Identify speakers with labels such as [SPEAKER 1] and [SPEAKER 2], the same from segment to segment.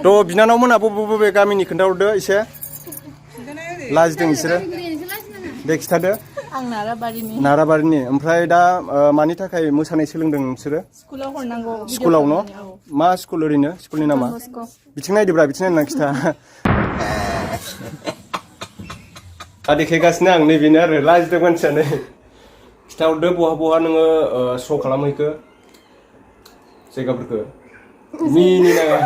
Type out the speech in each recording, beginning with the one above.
[SPEAKER 1] थ' बिनानावमोना बबे गामिनि खोन्थाहरदो एसे लाजिदों बिसोरो दे खिथादो
[SPEAKER 2] आं
[SPEAKER 1] नाराबारिनि ओमफ्राय दा मानि थाखाय मोसानाय सोलोंदों नोंसोरो
[SPEAKER 2] स्कुलाव हरनांगौ
[SPEAKER 1] स्कुलाव न' मा स्कुल ओरैनो स्कुलनि नामा बिथिं नायदोब्रा बिथिं नायना खिथा देखायगासिनो आं नैबेनो आरो लाजिदों मानसियानो खिथाहरदो बहा नोङो श' खालामहैखो जायगाफोरखौ मिनिनाङा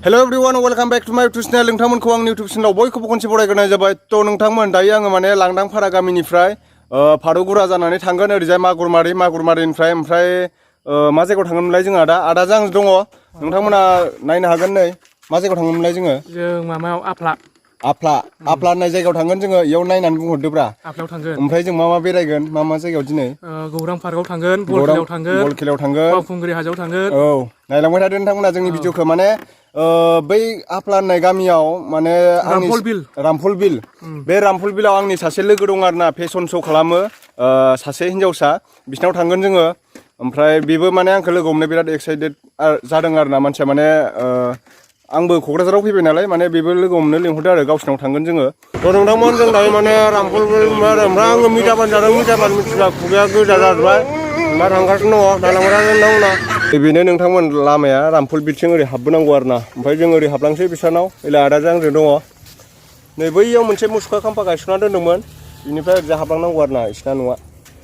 [SPEAKER 1] हेल' एभरिवान वेलकाम बेक टु माय इउटुब चेनेल नोंथांमोनखौ आंनि इउटुब चेनेलाव बयखौबो खनसे बरायग्रोनाय जाबाय थ' नोंथांमोन दायो आङो माने लांदांफारा गामिनिफ्राय फारौगुरा जानानै थांगोन ओरैजाय मागुरमारिनिफ्राय ओमफ्राय मा जायगायाव थांगोनमोनलाय जोंहा आदाजों आं दङ नोंथांमोना नायनो हागोन नै मा जायगायाव थांगोनमोनलाय
[SPEAKER 3] जों माबायाव
[SPEAKER 1] आफ्ला होननाय जायगायाव थांगोन जोङो इयाव नायनानै बुंहरदोब्रा
[SPEAKER 3] आफ्लायाव थांगोन
[SPEAKER 1] ओमफ्राय जों मा बेरायगोन मा जायगायाव दिनै
[SPEAKER 3] गौरां पार्कआव थांगोन बल खेलायाव थांगोन बावखुंग्रि हाजोआव थांगोन
[SPEAKER 1] औ नायलांबाय थादो नोंथांमोना जोंनि भिडिअखौ माने बै आफ्ला होननाय गामियाव माने रामफल बिल बे रामफल बिलाव आंनि सासे लोगो दं आरोना फेशन श' खालामो सासे हिन्जावसा बिसिनाव थांगोन जोङो ओमफ्राय बेबो माने आंखौ लोगो हमनो बिराद एक्साइटेड जादों आरोना मानसिया माने आंबो क'क्राझाराव फैबाय नालाय माने बेबो लोगो हमनो लिंहरदो आरो गावसिनाव थांगोन जोङो थ' नोंथांमोन जों दायो माने रामफल बिल ओमफ्राय आङो मिटाबान जादों मिटाबान मिथिला खुगाया गोजा जाजोबबाय दा थांगासिनो दङ नायलांबाय नोंथांमोना बेनो नोंथांमोन लामाया रामफल बिलथिं ओरै हाबबोनांगौ आरोना ओमफ्राय जों ओरै हाबलांसै बिसानाव ओरै आदाजों आंजों दङ नै बैयाव मोनसे मुसुखा खाम्फा गायसनना दोन्दोंमोन बिनिफ्राय ओरैजा हाबलांनांगौ आरोना बिसिना न'आ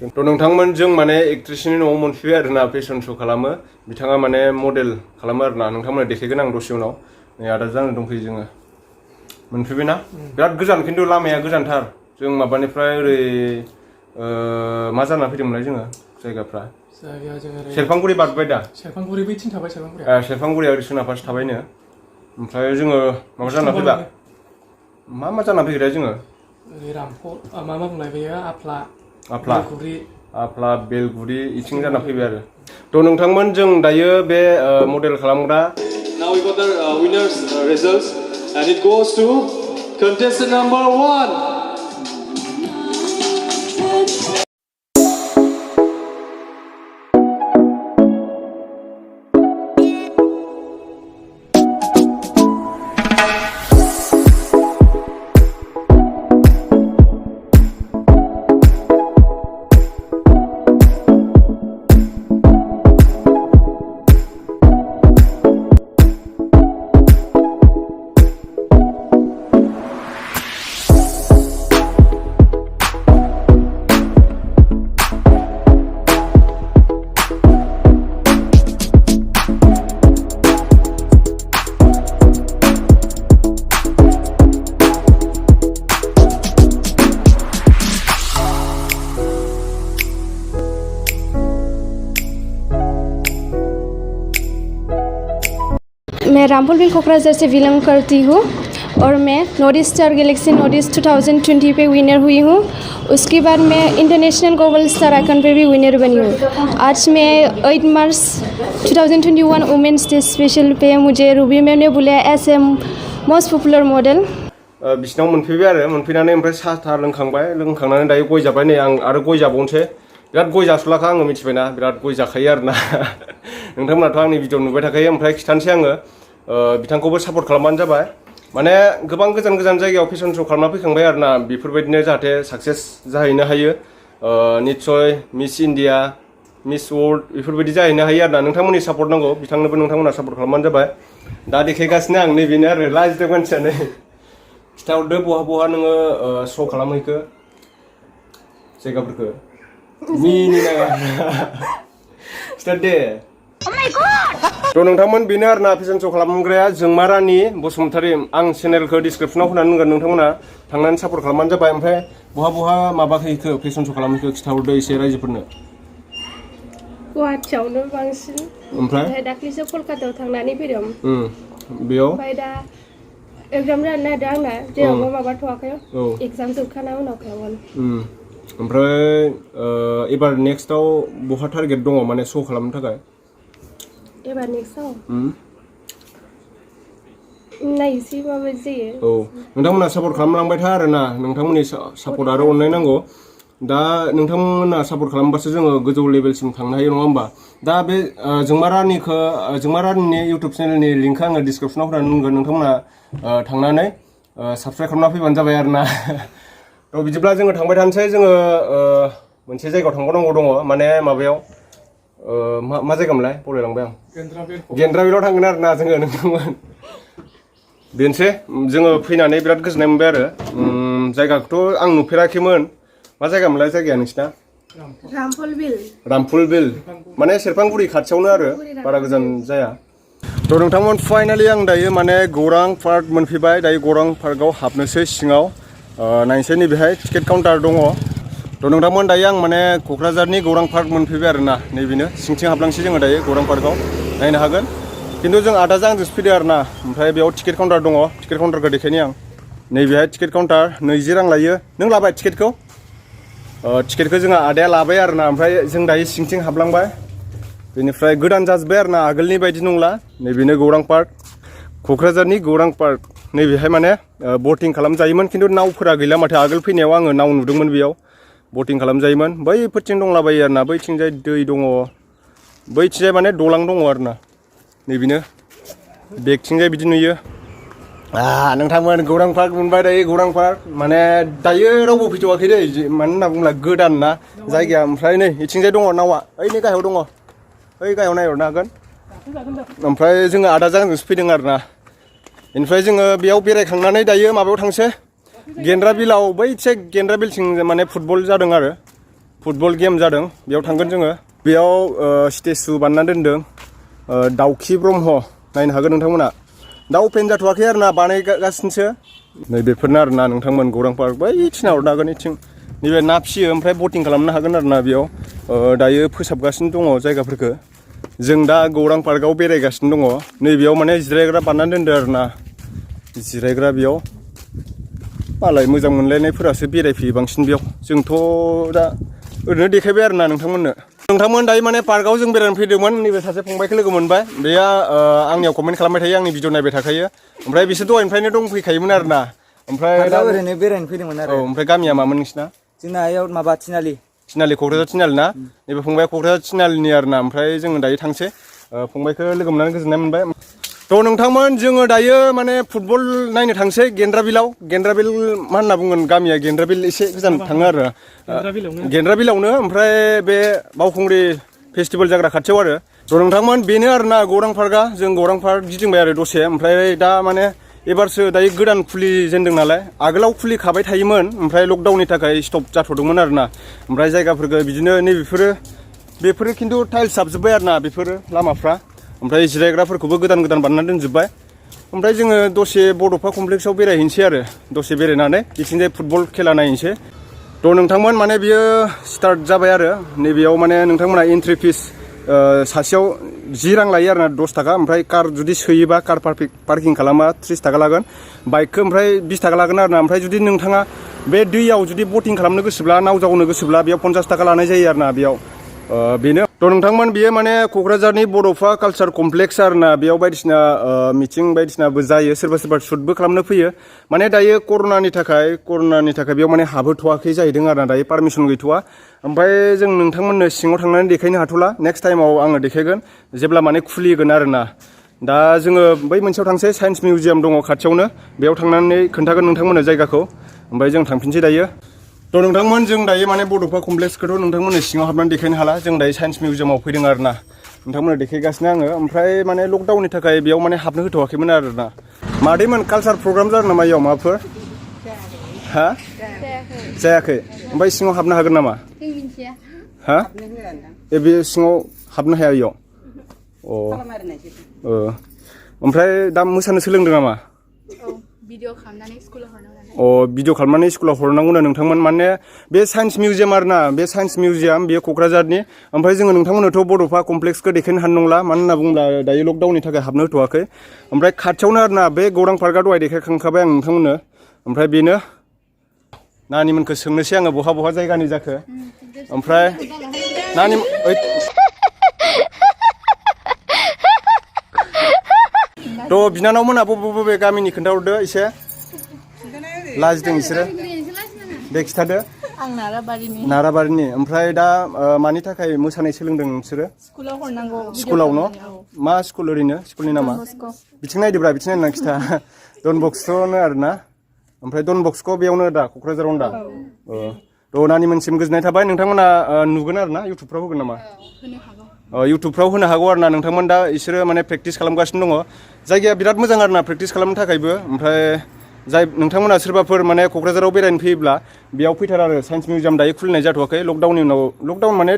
[SPEAKER 1] थ' नोंथांमोन जों माने एक्ट्रेसनि न'आव मोनफैबाय आरोना फेशन श' खालामो बिथाङा माने मडेल खालामो आरोना नोंथांमोना देखायगोन आं दसे उनाव नै आदाजों आंजों दंफैयो जोङो मोनफैबायना बिराद गोजान खिन्थु लामाया गोजानथार जों माबानिफ्राय ओरै मा जाना फैदोंमोनलाय जोङो जायगाफ्रा सेरफांगुरि बारबाय दा
[SPEAKER 3] सेरफांगुरि बैथिं थाबाय
[SPEAKER 1] सेरफांगुरिया ओरै सोनाबहा थाबायनो ओमफ्राय जोङो माबा जाना फैबा मा जाना फैग्रा जोङो
[SPEAKER 3] ओरै रामफल मा बुंलाय बेयो
[SPEAKER 1] आफ्ला बेलगुरि इथिं जाना फैबाय आरो थ' नोंथांमोन जों दायो बे मडेल खालामग्रा
[SPEAKER 4] Now we got the winners results and it goes to contestant number 1.
[SPEAKER 5] मैं रामफल बिल कोकराझार से बिलोंग करती हूँ और मैं North East star galaxy North East 2020 पे विनर हुई हूँ उसके बाद मैं इंटरनेशनल ग्लोबल स्टार आइकन पे भी विनर बनी हूँ आज मैं 8 मार्च 2021 वुमेन्स डे स्पेशल पे मुझे रूबी मैम ने बुलाया as a most popular model
[SPEAKER 1] बिसिनाव मोनफैबाय आरो मोनफैनानै ओमफ्राय साहा लोंखांनानै दायो गय जाबाय नै आं आरो गय जाबावनोसै बिराद गय जासुलाखा आङो मिथिबायना बिराद गय जाखायो आरोना नोंथांमोनाथ' आंनि भिडिअ नुबाय थाखायो ओमफ्राय खिथानोसै आङो बिथांखौबो सापर्ट खालामबानो जाबाय माने गोबां गोजान जायगायाव फेशन श' खालामना फैखांबाय आरोना बेफोरबायदिनो जाहाथे साक्सेस जाहैनो हायो निस्सय मिस इण्डिया मिस वर्ल्ड बेफोरबायदि जाहैनो हायो आरोना नोंथांमोननि सापर्ट नांगौ बिथांनोबो नोंथांमोना सापर्ट खालामबानो जाबाय दा देखायगासिनो आं नैबेनो आरो लाजिदों मानसियानो खिथाहरदो बहा नोङो श' खालामहैखो जायगाफोरखौ मिनिनाङा खिथा दे थ' नोंथांमोन बेनो आरोना फेशन श' खालामग्राया जोंमा रानि बसुमतारी आं चेनेलखौ डिसक्रिपसनाव होनानै दोनगोन नोंथांमोना थांनानै सापर्ट खालामबानो जाबाय ओमफ्राय बहा माबाहैखो फेशन श' खालामहैखो खिथाहरदो एसे रायजोफोरनो
[SPEAKER 5] गुवाहाटियावनो बांसिन
[SPEAKER 1] ओमफ्राय
[SPEAKER 5] दाख्लैसो कलकातायाव थांनानै फैदों
[SPEAKER 1] बेयाव
[SPEAKER 5] ओमफ्राय दा एग्जाम जानो नागिरदों आंना जेरावबो माबाथ'वाखै एग्जाम जोबखाना उनाव खालामगोन
[SPEAKER 1] ओमफ्राय एबार नेक्स्टआव बहा टारगेट दङ माने श' खालामनो थाखाय
[SPEAKER 5] एबार नेक्स्टआव नायसै माबायदि जायो
[SPEAKER 1] नोंथांमोना सापर्ट खालामलांबाय था आरोना नोंथांमोननि सापर्ट आरो अननाय नांगौ दा नोंथांमोना सापर्ट खालामबासो जोङो गोजौ लेभेलसिम थांनो हायो नङा होमबा दा बे जोंमा रानिनि इउटुब चेनेलनि लिंकखौ आङो डिसक्रिपसनाव होनानै दोनगोन नोंथांमोना थांनानै साबस्क्राइब खालामना फैबानो जाबाय आरोना थ' बिदिब्ला जोङो थांबाय थानोसै जोङो मोनसे जायगायाव थांबावनांगौ दङ माने माबायाव मा जायगामोनलाय बावलायलांबाय आं गेन्द्राबिलाव थांगोन आरोना जोङो नोंथांमोन बेनोसै जोङो फैनानै बिराद गोजोननाय मोनबाय आरो जायगाखौथ' आं नुफेराखैमोन मा जायगामोनलाय जायगाया नोंसिना रामफुलबिल माने सेरफांगुरि खाथियावनो आरो बारा गोजान जाया थ' नोंथांमोन फाइनालि आं दायो माने गौरां पार्क मोनफैबाय दायो गौरां पार्कआव हाबनोसै सिङाव नायनोसै नैबेहाय टिकेट काउन्टार दङ थ' नोंथांमोन दायो आं माने क'क्राझारनि गौरां पार्क मोनफैबाय आरोना नैबेनो सिंथिं हाबलांसै जोङो दायो गौरां पार्कआव नायनो हागोन खिन्थु जों आदाजों आंजोंसो फैदों आरोना ओमफ्राय बेयाव टिकेट काउन्टार दङ टिकेट काउन्टारखौ देखायनि आं नैबेहाय टिकेट काउन्टार 20 रां लायो नों लाबाय टिकेटखौ जोंहा आदाया लाबाय आरोना ओमफ्राय जों दायो सिंथिं हाबलांबाय बेनिफ्राय गोदान जाजोब्बाय आरोना आगोलनि बायदि नंला नैबेनो गौरां पार्क क'क्राझारनि गौरां पार्क नैबेहाय माने बटिं खालामजायोमोन खिन्थु नावफोरा गैला माथो आगोल फैनायाव आङो नाव नुदोंमोन बेयाव बटिं खालामजायोमोन बैफोरथिं दंलाबायो आरोना बैथिंजाय दै दङ बैथिंजाय माने दलां दङ आरोना नैबेनो बेगथिंजाय बिदि नुयो नोंथांमोन गौरां पार्क मोनबाय दायो गौरां पार्क माने दायो रावबो फैथ'वाखै दै मानो होनना बुङोब्ला गोदान ना जायगाया ओमफ्राय नै इथिंजाय दङ नावा ओइनै गाहायाव दङ ओइ गाहायाव नायहरनो हागोन ओमफ्राय जोङो आदाजों आंजोंसो फैदों आरोना बेनिफ्राय जोङो बेयाव बेरायखांनानै दायो माबायाव थांसै गेन्द्राबिलाव बैथिं गेन्द्राबिलथिं माने फुटबल जादों आरो फुटबल गेम जादों बेयाव थांगोन जोङो बेयाव स्टेचु बानायना दोनदों दाउखि ब्रह्म नायनो हागोन नोंथांमोना दा अपेन जाथ'वाखै आरोना बानायगासिनोसो नै बेफोरनो आरोना नोंथांमोन गौरां पार्क बैथिं नाहरनो हागोन इथिं नैबे ना फिसियो ओमफ्राय बटिं खालामनो हागोन आरोना बेयाव दायो फोसाबगासिनो दङ जायगाफोरखौ जों दा गौरां पार्कआव बेरायगासिनो दङ नैबेयाव माने जिरायग्रा बानायना दोनदों आरोना जिरायग्रा बेयाव मालाय मोजां मोनलायनायफोरासो बेरायफैयो बांसिन बेयाव जोंथ' दा ओरैनो देखायबाय आरोना नोंथांमोन दायो माने पार्कआव जों बेरायनो फैदोंमोन नैबे सासे फंबायखौ लोगो मोनबाय बेयो आंनियाव कमेन्ट खालामबाय थायो आंनि भिडिअ नायबाय थाखायो ओमफ्राय बिसोर दहायनिफ्रायनो दंफैखायोमोन आरोना ओमफ्राय
[SPEAKER 2] दा ओरैनो बेरायनो फैदोंमोन आरो
[SPEAKER 1] ओमफ्राय गामिया मामोन नोंसिना
[SPEAKER 2] जोंना आयाव माबा थिनालि
[SPEAKER 1] क'क्राझार थिनालि ना नैबे फंबाया क'क्राझार थिनालिनि आरोना ओमफ्राय जोङो दायो थांसै फंबायखौ लोगो मोननानै गोजोननाय मोनबाय थ' नोंथांमोन जोङो दायो माने फुटबल नायनो थांसै गेन्द्राबिल मा होनना बुंगोन गामिया गेन्द्राबिल एसे गोजान थाङो आरो गेन्द्राबिलावनो ओमफ्राय बे बावखुंग्रि फेस्टिभेल जाग्रा खाथियाव आरो थ' नोंथांमोन बेनो आरोना गौरां पार्कआ जों गौरां पार्क गिदिंबाय आरो दसे ओमफ्राय दा माने एबारसो दायो गोदान खुलिजेनदों नालाय आगोलाव खुलिखाबाय थायोमोन ओमफ्राय लकडाउननि थाखाय स्टप जाथ'दोंमोन आरोना ओमफ्राय जायगाफोरखौ बिदिनो बेफोरो खिन्थु टाइल्स जाबजोब्बाय आरोना बेफोरो लामाफ्रा ओमफ्राय जिरायग्राफोरखौबो गोदान बानायना दोनजोब्बाय ओमफ्राय जोङो दसे बड'फा कमप्लेक्सआव बेरायहैनोसै आरो दसे बेरायनानै बिथिंजाय फुटबल खेला नायनोसै थ' नोंथांमोन माने बियो स्टार्ट जाबाय आरो नैबेयाव माने नोंथांमोना एन्ट्रि फिस सासेयाव 10 रां लायो आरोना 10 थाखा ओमफ्राय कार जुदि सोयोबा कार पार्किं खालामा 30 थाखा लागोन बाइकखौ ओमफ्राय 20 थाखा लागोन आरोना ओमफ्राय जुदि नोंथाङा बे दैयाव जुदि बटिं खालामनो गोसोब्ला नाव जावनो गोसोब्ला बेयाव 50 थाखा लानाय जायो आरोना बेयाव बेनो थ' नोंथांमोन बियो माने क'क्राझारनि बड'फा कालचार कमप्लेक्स आरोना बेयाव बायदिसिना मिटिं बायदिसिनाबो जायो सोरबा शुटबो खालामनो फैयो माने दायो कर'नानि थाखाय बेयाव माने हाबहोथ'वाखै जाहैदों आरोना दायो पारमिसन गैथ'वा ओमफ्राय जों नोंथांमोननो सिङाव थांनानै देखायनो हाथ'ला नेक्स्ट टाइमाव आङो देखायगोन जेब्ला माने खुलिगोन आरोना दा जोङो बै मोनसेयाव थांसै साइन्स मिउजियाम दङ खाथियावनो बेयाव थांनानै खोन्थागोन नोंथांमोननो जायगाखौ ओमफ्राय जों थांफिनसै दायो थ' नोंथांमोन जों दायो माने बड'फा कमप्लेक्सखौथ' नोंथांमोननो सिङाव हाबनानै देखायनो हाला जों दायो साइन्स मिउजियामाव फैदों आरोना नोंथांमोननो देखायगासिनो आङो ओमफ्राय माने लकडाउननि थाखाय बेयाव माने हाबनो होथ'वाखैमोन आरोना मादैमोन कालचार प्रग्राम जादों नामा इयाव माबाफोर हा जायाखै ओमफ्राय सिङाव हाबनो हागोन नामा हा बे सिङाव हाबनो हाया इयाव ओमफ्राय दा मोसानो सोलोंदों नामा भिडिअ खालामनानै स्कुलाव हरनांगौनो नोंथांमोन माने बे साइन्स मिउजियाम आरोना बे साइन्स मिउजियाम बेयो क'क्राझारनि ओमफ्राय जोङो नोंथांमोननोथ' बड'फा कमप्लेक्सखौ देखायनो हानाय नंला मानो होनना बुङोब्ला दायो लकडाउननि थाखाय हाबनो होथ'वाखै ओमफ्राय खाथियावनो आरोना बे गौरां पार्कआ दहाय देखायखांखाबाय आं नोंथांमोननो ओमफ्राय बेनो नानिमोनखौ सोंनोसै आङो बहा जायगानि जाखो ओमफ्राय नानि थ' बिनानावमोना बबे गामिनि खोन्थाहरदो एसे लाजिदों बिसोरो दे खिथादो
[SPEAKER 6] आं नाराबारिनि
[SPEAKER 1] नाराबारिनि ओमफ्राय दा मानि थाखाय मोसानाय सोलोंदों नोंसोरो
[SPEAKER 6] स्कुलाव हरनांगौ
[SPEAKER 1] स्कुलाव न' मा स्कुल ओरैनो स्कुलनि नामा बिथिं नायदोब्रा बिथिं नायना खिथा डन बस्क'नो आरोना ओमफ्राय डन बस्क' बेयावनो दा क'क्राझारावनो दा थ' नानि मोनसिम गोजोननाय थाबाय नोंथांमोना नुगोन आरो ना इउटुबफ्राव होगोन नामा इउटुबफ्राव होनो हागौ आरो ना नोंथांमोन दा इसोरो माने प्रेक्टिस खालामगासिनो दङ जायगाया बिराद मोजां आरो ना प्रेक्टिस खालामनो थाखायबो ओमफ्राय जाय नोंथांमोना सोरबाफोर माने क'क्राझाराव बेरायनो फैयोब्ला बेयाव फैथार आरो साइन्स मिउजियाम दायो खुलिनाय जाथ'वाखै लकडाउननि उनाव लकडाउन माने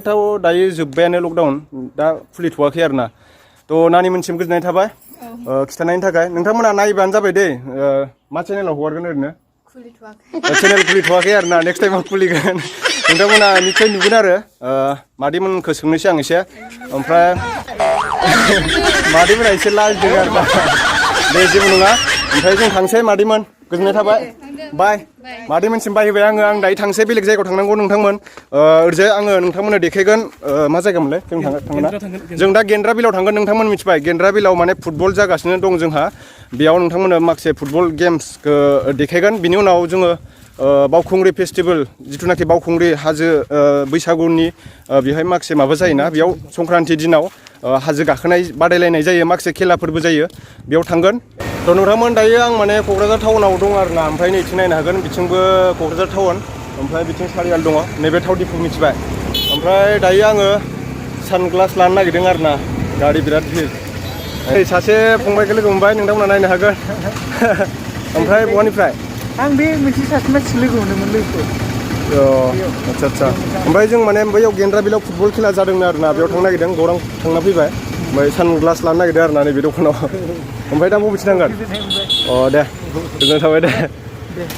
[SPEAKER 1] दायो जोब्बायानो लकडाउन दा खुलिथ'वाखै आरो ना थ' नानि मोनसिम गोजोननाय थाबाय खिथानायनि थाखाय नोंथांमोना नायबानो जाबाय दे मा चेनेलाव हगारगोन ओरैनो चेनेल खुलिथ'वाखै आरो ना नेक्स्ट टाइमाव खुलिगोन नोंथांमोना निश्चय नुगोन आरो मादैमोनखौ सोंनोसै आं एसे ओमफ्राय मादैमोना एसे लाजिदों आरो ना दे जेबो नङा ओमफ्राय जों थांसै मादैमोन गोजोननाय थाबाय बाय मादैमोनसिम बायहोबाय आं दायो थांसै बेलेग जायगायाव थांनांगौ नोंथांमोन ओरैजाय आङो नोंथांमोननो देखायगोन मा जायगामोनलाय जों थांगोन जों दा गेन्द्रा बिलाव थांगोन नोंथांमोन मिथिबाय गेन्द्रा बिलाव माने फुटबल जागासिनो दं जोंहा बेयाव नोंथांमोननो माखासे फुटबल गेम्सखौ देखायगोन बिनि उनाव जोङो बावखुंग्रि फेस्टिभेल जिथुनाखि बावखुंग्रि हाजो बैसागुनि बेवहाय माखासे माबा जायोना बेयाव संक्रान्ति दिनाव हाजो गाखोनाय बादायलायनाय जायो माखासे खेलाफोरबो जायो बेयाव थांगोन थ' नोंथांमोन दायो आं माने क'क्राझार टाउनाव दं आरो ना ओमफ्राय नैथिं नायनो हागोन बिथिंबो क'क्राझार टाउन ओमफ्राय बिथिं सारियाल दङ नैबे थाव दिपु मिथिबाय ओमफ्राय दायो आङो सानग्लास लानो नागिरदों आरो ना गारि बिराद भिर सासे फंबायखौ लोगो मोनबाय नोंथांमोना नायनो हागोन ओमफ्राय बहानिफ्राय
[SPEAKER 2] आं बे मोनसे सासे मानसि लोगो मोनदोंमोन लोगोखौ
[SPEAKER 1] आदसा ओमफ्राय जों माने बैयाव गेन्द्रा बिलाव फुटबल खेला जादोंनो आरो ना बेयाव थांनो नागिरदों गौरां थांना फैबाय ओमफ्राय सानग्लास लानो नागिरदों आरो ना नैबे दखानाव ओमफ्राय दा बबेथिं थांगोन दे गोजोननाय थाबाय दे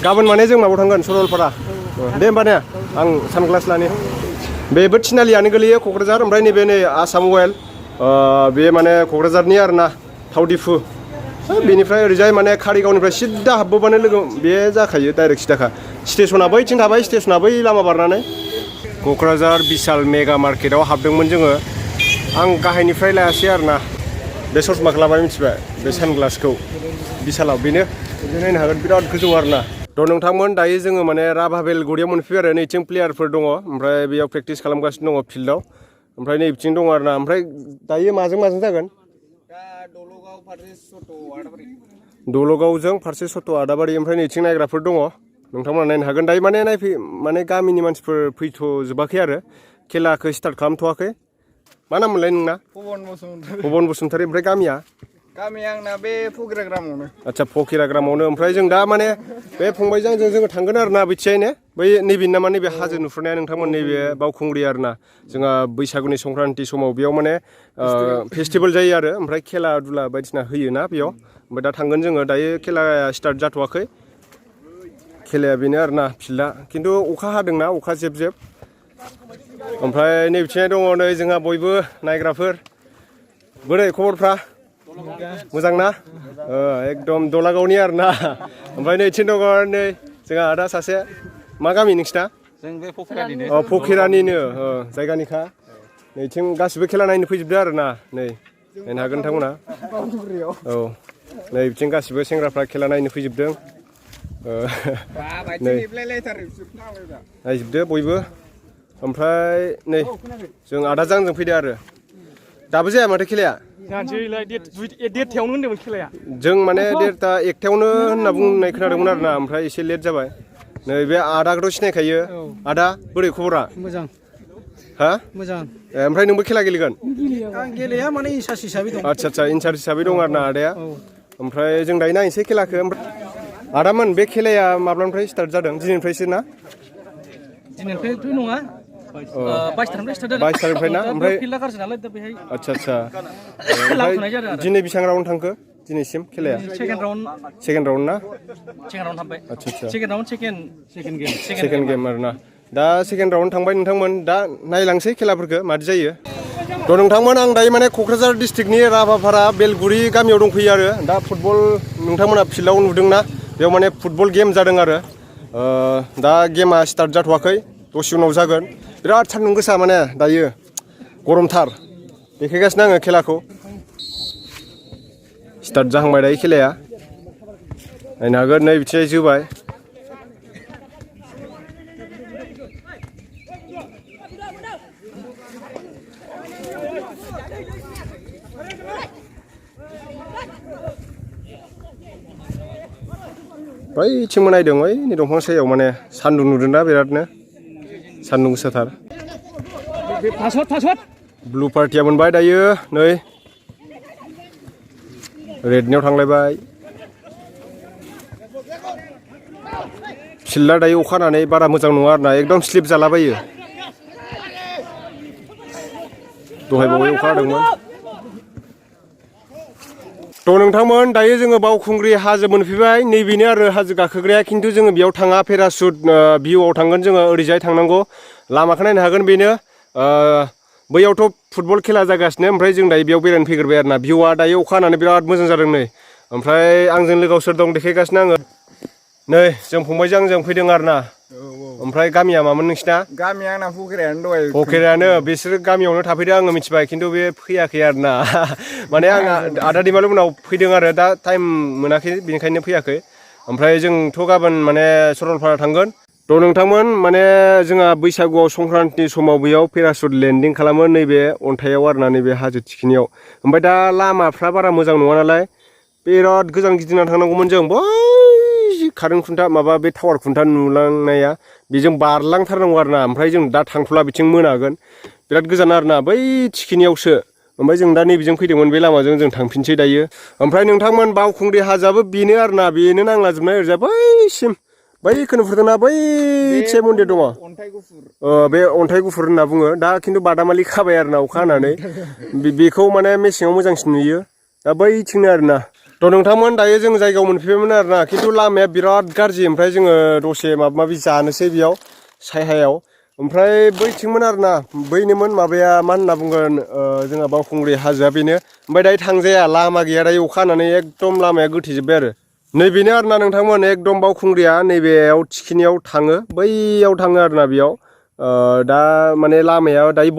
[SPEAKER 1] गाबोन माने जों माबायाव थांगोन सरलपारा दे होमबा ने आं सानग्लास लानि बेबो थिनालियानो गोलैयो क'क्राझार ओमफ्राय नैबे नै आसाम अइल बे माने क'क्राझारनि आरो ना थाव दिफु बेनिफ्राय ओरैजाय माने कारिगावनिफ्राय सिद्दा हाबबोबानो लोगो बे जाखायो डाइरेक्ट सिदाखा स्टेसना बैथिं थाबाय स्टेसना बै लामा बारनानै क'क्राझार बिशाल मेगा मार्केटाव हाबदोंमोन जोङो आं गाहायनिफ्राय लायासै आरो ना बे ससमाखौ लाबाय मिथिबाय बे सानग्लासखौ बिशालाव बेनो नायनो हागोन बिराद गोजौ आरो ना थ' नोंथांमोन दायो जोङो माने राभाबेल गौरियाव मोनफैबाय आरो नैथिं प्लेयारफोर दङ ओमफ्राय बेयाव प्रेक्टिस खालामगासिनो दङ फिल्डआव ओमफ्राय नै बिथिं दङ आरो ना ओमफ्राय दायो माजों जागोन दलगावजों फारसे सथ' आदाबारि ओमफ्राय नैथिं नायग्राफोर दङ नोंथांमोना नायनो हागोन दायो माने गामिनि मानसिफोर फैथ'जोबाखै आरो खेलाखौ स्टार्ट खालामथ'वाखै मा नाम मोनलाय नोंना भुबन बसुमतारी ओमफ्राय गामिया
[SPEAKER 2] आंना बे फकिराग्रामावनो
[SPEAKER 1] आदसा फकिराग्रामावनो ओमफ्राय जों दा माने बे फंबायजों जोङो थांगोन आरो ना बैथियायनो बै नैबे नामा नैबे हाजो नुहुरनाया नोंथांमोन नैबे बावखुंग्रि आरो ना जोंहा बैसागुनि संक्रान्ति समाव बेयाव माने फेस्टिभेल जायो आरो ओमफ्राय खेला दुला बायदिसिना होयो ना बेयाव ओमफ्राय दा थांगोन जोङो दायो खेलाया स्टार्ट जाथ'वाखै खेलाया बेनो आरो ना फिल्डआ खिन्थु अखा हादोंना अखा जेब जेब ओमफ्राय नै बिथिंजाय दङ नै जोंहा बयबो नायग्राफोर बोरै खबरफ्रा मोजां ना एकदम दलागावनि आरो ना ओमफ्राय नैथिं दङ नै जोंहा आदा सासे मा गामि नोंसिना
[SPEAKER 2] जों बे फकिरानिनो
[SPEAKER 1] फकिरानिनो जायगानिखा नैथिं गासिबो खेला नायनो फैजोबदो आरो ना नै नायनो हागोन नोंथांमोना नै बिथिं गासिबो सेंग्राफ्रा खेला नायनो फैजोबदों नायजोबदो बयबो ओमफ्राय नै जों आदाजों आंजों फैदो आरो दाबो जाया माथो खेलाया
[SPEAKER 3] जानोसैलाय देरथायावनो होन्दोंमोन खेलाया
[SPEAKER 1] जों माने देरथा एकथायावनो होनना बुंनाय खोनादोंमोन आरो ना ओमफ्राय एसे लेट जाबाय नै बे आदाखौथ' सिनायखायो आदा बोरै खबरा
[SPEAKER 7] मोजां
[SPEAKER 1] हा
[SPEAKER 7] मोजां
[SPEAKER 1] ओमफ्राय नोंबो खेला गेलेगोन
[SPEAKER 7] आं गेलेया माने इन्सार्ज हिसाबै दं
[SPEAKER 1] आदसा इन्सार्ज हिसाबै दं आरो ना आदाया ओमफ्राय जों दायो नायनोसै खेलाखौ आदामोन बे खेलाया माब्लानिफ्राय स्टार्ट जादों दिनैनिफ्रायसो ना
[SPEAKER 7] दिनैनिफ्रायथ' नङा 22
[SPEAKER 1] तारिखनिफ्राय ना ओमफ्राय आदसा दिनै बेसेबां राउन्ड थांखो दिनैसिम खेलाया सेकेन्ड राउन्ड ना आदसा सेकेन्ड गेम आरो ना दा सेकेन्ड राउन्ड थांबाय नोंथांमोन दा नायलांसै खेलाफोरखौ मादि जायो थ' नोंथांमोन आं दायो माने क'क्राझार डिस्ट्रिक्टनि राभापारा बेलगुरि गामियाव दंफैयो आरो दा फुटबल नोंथांमोना फिल्डआव नुदोंना बेयाव माने फुटबल गेम जादों आरो दा गेमा स्टार्ट जाथ'वाखै दसे उनाव जागोन बिराद सान्दुं गोसा माने दायो गरमथार देखायगासिनो आङो खेलाखौ स्टार्ट जाहांबाय दायो खेलाया नायनो हागोन नै बिथिंजाय जोबाय बैथिंबो नायदों ओइ दंफां सायाव माने सान्दुं नुदोंना बिरादनो सान्दुं गोसाथार ब्लु पार्टिया मोनबाय दायो नै रेडनियाव थांलायबाय फिल्डआ दायो अखा हानानै बारा मोजां नङा आरोना एकदम स्लिप जालाबायो दहाय बावै अखा हादोंमोन थ' नोंथांमोन दायो जोङो बावखुंग्रि हाजो मोनफैबाय नैबेनो आरो हाजो गाखोग्राया खिन्थु जोङो बेयाव थाङा पेरासुट भिउआव थांगोन जोङो ओरैजाय थांनांगौ लामाखौ नायनो हागोन बेनो बैयावथ' फुटबल खेला जागासिनो ओमफ्राय जों दायो बेयाव बेरायनो फैग्रोबाय आरोना भिउआ दायो अखा हानानै बिराद मोजां जादों नै ओमफ्राय आंजों लोगोआव सोर दं देखायगासिनो आङो नै जों फंबायजों आंजों फैदों आरोना ओमफ्राय गामिया मामोन नोंसिना
[SPEAKER 2] गामिया आंना फुख्रियानो दहाय
[SPEAKER 1] फुख्रियानो बिसोर गामियावनो थाफैदों आङो मिथिबाय खिन्थु बे फैयाखै आरोना माने आं आदा दैमालु मोनाव फैदों आरो दा टाइम मोनाखै बेनिखायनो फैयाखै ओमफ्राय जोंथ' गाबोन माने सरलपारा थांगोन थ' नोंथांमोन माने जोंहा बैसागुआव संक्रान्ति समाव बैयाव पेरासुट लेन्डिं खालामो नैबे अन्थाइआव आरोना नैबे हाजो थिखिनियाव ओमफ्राय दा लामाफ्रा बारा मोजां नङा नालाय बिराद गोजान गिदिंना थांनांगौमोन जों बै कारेन्ट खुन्था माबा बे टावार खुन्था नुलांनाया बेजों बारलांथारनांगौ आरोना ओमफ्राय जों दा थांथ'ला बिथिं मोनागोन बिराद गोजान आरोना बै थिखिनियावसो ओमफ्राय जों दा नैबेजों फैदोंमोन बे लामाजों जों थांफिनसै दायो ओमफ्राय नोंथांमोन बावखुंग्रि हाजोआबो बेनो आरोना बेनो नांलाजोबनाय ओरैजा बैसिम बैखौ नुहुरदोंना बैसे मन्दिर दङ बे अन्थाइ गुफुर होनना बुङो दा खिन्थु बादामालि खाबाय आरोना अखा हानानै बेखौ माने मेसेङाव मोजांसिन नुयो दा बैथिंनो आरोना थ' नोंथांमोन दायो जों जायगायाव मोनफैबायमोन आरोना खिन्थु लामाया बिराद गाज्रि ओमफ्राय जोङो दसे माबा माबि जानोसै बेयाव सायहायाव ओमफ्राय बैथिंमोन आरोना बैनोमोन माबाया मा होनना बुंगोन जोंहा बावखुंग्रि हाजोआ बेनो ओमफ्राय दायो थांजाया लामा गैया दायो अखा हानानै एकदम लामाया गोथेजोब्बाय आरो नैबेनो आरोना नोंथांमोन एकदम बावखुंग्रिया नैबेयाव थिखिनियाव थाङो बैयाव थाङो आरोना बेयाव दा माने लामाया दायो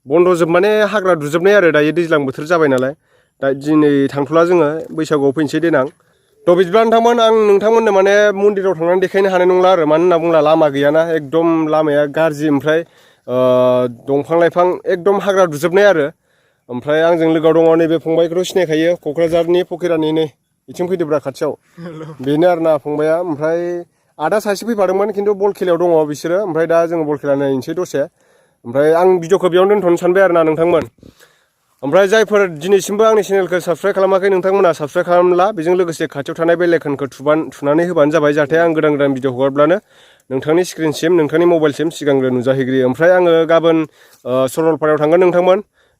[SPEAKER 1] बन्द'जोब माने हाग्रा दुजोबनाय आरो दायो दैज्लां बोथोर जाबाय नालाय दा दिनै थांथ'ला जोङो बैसागुआव फैनोसै देनां थ' बिदिब्ला नोंथांमोन आं नोंथांमोननो माने मन्दिराव थांनानै देखायनो हानाय नंला आरो मानो होनना बुंब्ला लामा गैयाना एकदम लामाया गाज्रि ओमफ्राय दंफां लाइफां एकदम हाग्रा दुजोबनाय आरो ओमफ्राय आंजों लोगोआव दङ नैबे फंबायखौथ' सिनायखायो क'क्राझारनि फकिरानि नै बिथिं फैदोब्रा खाथियाव बेनो आरोना फंबाया ओमफ्राय आदा सासे फैफादोंमोन खिन्थु बल खेलायाव दङ बिसोरो ओमफ्राय दा जोङो बल खेला नायनोसै दसे ओमफ्राय आं भिडिअखौ बेयावनो दोनथ'नो सानबाय आरोना नोंथांमोन ओमफ्राय जायफोर दिनैसिमबो आंनि चेनेलखौ साबस्क्राइब खालामाखै नोंथांमोना साबस्क्राइब खालामला बेजों लोगोसे खाथियाव थानाय बेल आइकनखौ थुनानै होबानो जाबाय जाहाथे आं गोदान गोदान भिडिअ हगारब्लानो नोंथांनि स्क्रिनसिम नोंथांनि मबाइलसिम सिगांग्रो नुजाहैग्रोयो ओमफ्राय आङो गाबोन सरलपारायाव थांगोन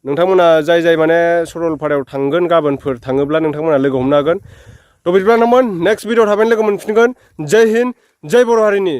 [SPEAKER 1] नोंथांमोना जाय माने सरलपारायाव थांगोन गाबोनफोर थाङोब्ला नोंथांमोना लोगो हमनो हागोन थ' बिदिब्ला नोंथांमोन नेक्स्ट भिडिअ थाबैनो लोगो मोनफिनगोन जय हिन्द जय बर' हारिनि